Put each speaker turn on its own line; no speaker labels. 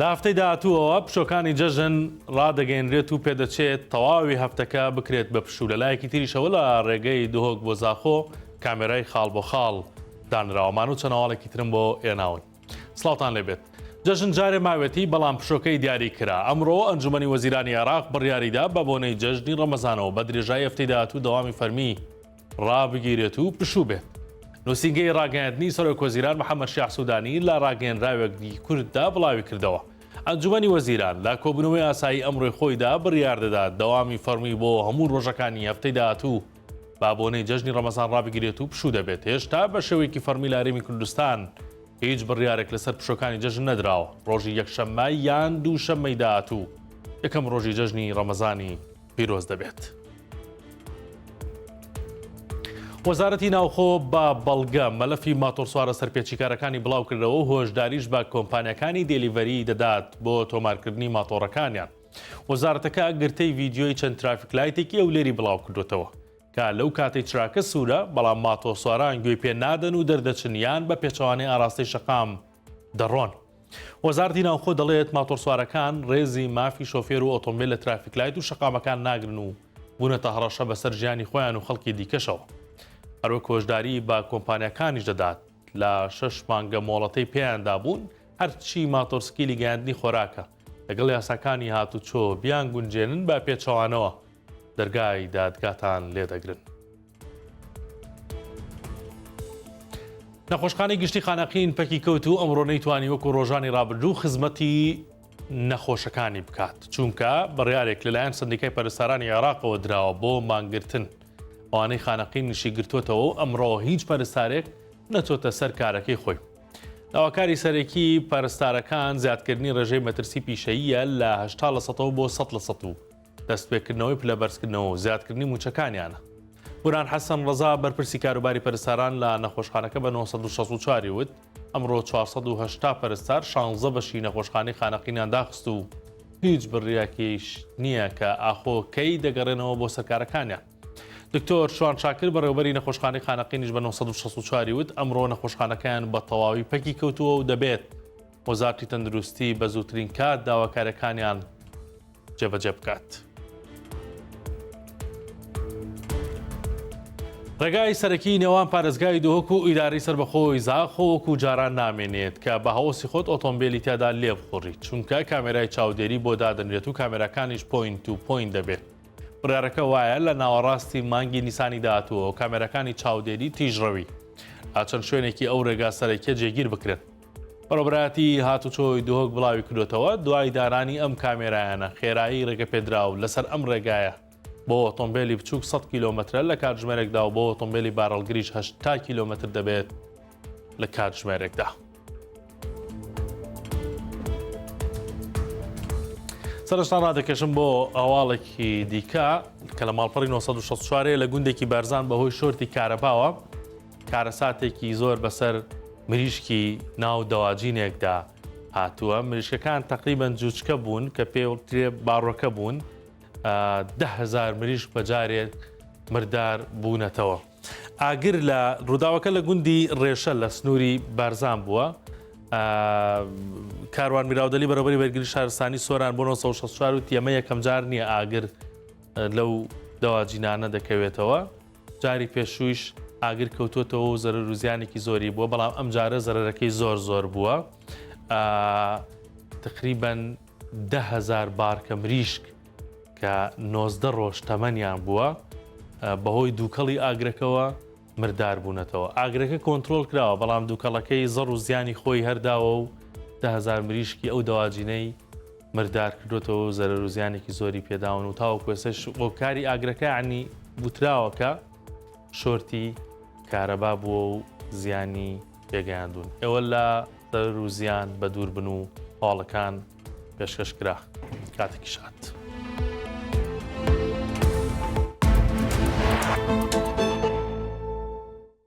لە هەفتەی داهاتووەوە پشۆکانی جەژن ڕادەگەیەنرێت و پێدەچێت تەواوی هەفتەکە بکرێت بە پشوو، لەلایەکی تریشەوە لە ڕێگەی دهۆک بۆ زاخۆ کامێرای خاڵ بۆ خاڵ دانراوە. مانو چەند هەواڵێکی ترم بۆ ئێناون. سڵاوتان لێبێت. جەژن جارێ ماوێتی بەڵام پشۆکەی دیاری کرا. ئەمڕۆ ئەنجومەنی وەزیرانی عێراق بڕیاریدا بە بۆنەی جەژنی ڕەمەزانەوە بە درێژایی هەفتەی داهاتوو دەوامی فەرمی ڕابگیرێت و پشوو بێت. نووسینگەی ڕاگەیاندنی سەرۆکوەزیران محەممەد شیاع سوودانی لە ڕاگەیەنراوێکی کورتدا بڵاویکردەوە، ئەنجومەنی وەزیران لە کۆبوونەوەی ئاسایی ئەمڕۆی خۆیدا بڕیار دەدات دەوامی فەڕمی بۆ هەموو ڕۆژەکانی هەفتەی داهاتوو بە بۆنەی جەژنی ڕەمەزان ڕابگیرێت و پشوو دەبێت. هێشتا بە شێوەیەکی فەڕمی لە هەرێمی کوردستان هیچ بڕیارێک لەسەر پشووەکانی جەژن نەدراوە. ڕۆژی یەکشەممە یان دووشەممەی داهاتوو یەکەم ڕۆژی جەژنی ڕەمەزانی پیرۆز دەبێت. وەزارەتی ناوخۆ بە بەڵگە مەلەفی ماتۆڕسوارە سەرپێچیکارەکانی بڵاوکردەوە و هۆشداریش بە کۆمپانیاکانی delivery دەدات بۆ تۆمارکردنی ماتۆڕەکانیان. وەزارەتەکە گرتەی ڤیدیۆی چەند traffic light ێکی هەولێری بڵاوکردوێتەوە کە لەو کاتەی چراکە سوورە بەڵام ماتۆڕسواران گوێی پێ نادەن و دەردەچن یان بە پێچەوانەی ئاراستەی شەقام دەڕۆن. وەزارەتی ناوخۆ دەڵێت، ماتۆڕسوارەکان ڕێزی مافی شۆفێر و ئۆتۆمبێل لە traffic light و شەقامەکان ناگرن و بوونەتە هەڕەشە بەسەر ژیانی خۆیان و خەڵکی دیکەشەوە. هەروەک هۆشداری بە کۆمپانیاکانیش دەدات لە شەش مانگە مۆڵەتەی پێیان دابوون هەرچی ماتۆرسکیلی گەیاندنی خۆراکە لەگەڵ یاساکانی هاتوچۆ بیانگونجێنن بە پێچەوانەوە دەرگای دادگاتان لێدەگرن. نەخۆشخانەی گشتی خانەقین پەکی کەوت و ئەمڕۆ نەیتوانی وەکو ڕۆژانی ڕابردوو خزمەتی نەخۆشەکانی بکات چونکە بڕیارێک لەلایەن سندیکای پەرستارانی عێراقەوە دراوە بۆ مانگرتن ئەوانەی خانەقین نشی گرتوتەوە و ئەمڕۆ هیچ پەرستارێک نەچۆتە سەر کارەکەی خۆی. داواکاری سەرەکی پەرستارەکان زیادکردنی ڕێژەی مەترسی پیشەییە لە 80 لە سەدەوە بۆ 100 لە سەد و دەستپێکردنەوەی پلەبەرزکردنەوە و زیادکردنی مووچەکانیانە. بوران حەسەن ڕەزا، بەرپرسی کاروباری پەرستاران لە نەخۆشخانەکە بە 964 ی وت، ئەمڕۆ 480 پەرستار شانزە بەشی نەخۆشخانەی خانەقینیان داخست و هیچ بڕیاکیش نییە کە ئاخۆ کەی دەگەڕێنەوە بۆ سەرکارەکانیان. دکتۆر شوان شاکر بەڕێوەبەری نەخۆشخانەی خانەقینیش بە 964 ی وت، ئەمڕۆ نەخۆشخانەکەیان بە تەواوی پەکی کەوتووە و دەبێت وەزارەتی تەندروستی بە زووترین کات داواکاریەکانیان جێبەجێ بکات. ڕێگای سەرەکی نێوان پارێزگای دهۆک و ئیدارەی سەربەخۆی زاخۆ وەکو جاران نامێنێت کە بە هەوەسی خۆت ئۆتۆمبیلی تیادا لێبخوڕی چونکە کامێرای چاودێری بۆ دادەنرێت و کامێراکانیش point to point دەبێت. بڕیارەکە وایە لە ناوەڕاستی مانگی نیسانی داهاتووەوە کامێراکانی چاودێری تیژڕەوی لە چەند شوێنێکی ئەو ڕێگا سەرەکیە جێگیر بکرێن. بەڕێوەبەرایەتی هاتوچۆی دهۆک بڵاویکردووەتەوە، دوای دانانی ئەم کامێرایانە خێرایی ڕێگەپێدراو لەسەر ئەم ڕێگایە بۆ ئۆتۆمبێلی بچووک 100 کیلۆمەترە لە کاتژمێرێکدا و بۆ ئۆتۆمبێلی بارهەڵگریش 80 کیلۆمەتر دەبێت لە کاتژمێرێکدا. سەرشتان ڕادەکێشم بۆ هەواڵێکی دیکە کە لە ماڵپەڕی 964 لە گوندێکی بارزان بەهۆی شۆرتی کارەباوە کارەساتێکی زۆر بەسەر مریشکی ناو دەواجینێکدا هاتووە مریشکەکان تقریبان جوچکە بوون کە پێوترێ باڕۆکە بوون دههزار مریشک بەجارێک مردار بوونەتەوە. ئاگر لە ڕووداوەکە لە گوندی ڕێشە لە سنووری بارزان بووە. کاروان میراودەلی بەرەبەری بەرگری شارستانی سۆران بۆ 1964 و تیەمە یەکەم جار نییە ئاگر لەو دەواجینانە دەکەوێتەوە. جاری پێشوویش ئاگر کەوتووەتەوە و زەرەر و زیانێکی زۆری بووە، بەڵام ئەم جارە زەرەرەکەی زۆر زۆر بووە. تقریبەن 10هزار بارکە مریشک کە 19 ڕۆژ تەمەنیان بووە بەهۆی دووکەڵی ئاگرەکەوە مردار بوونەتەوە. ئاگرەکە کۆنترۆڵ کراوە، بەڵام دووکەڵەکەی زەڕ و زیانی خۆی هەرداوە و 10هزار مریشکی ئەو دەواجینەی مردار کردوتەوە و زەرەر و زیانێکی زۆری پێداون و تاوەکو ئێستاش هۆکاری ئاگرەکە یعنی وتراوە کە شۆرتی کارەبا بووە و زیانی پێگەیاندون ئێوە لە زەرەر و زیان بە دوور بن و هەواڵەکان پێشکەش کرا کاتێکی شاد.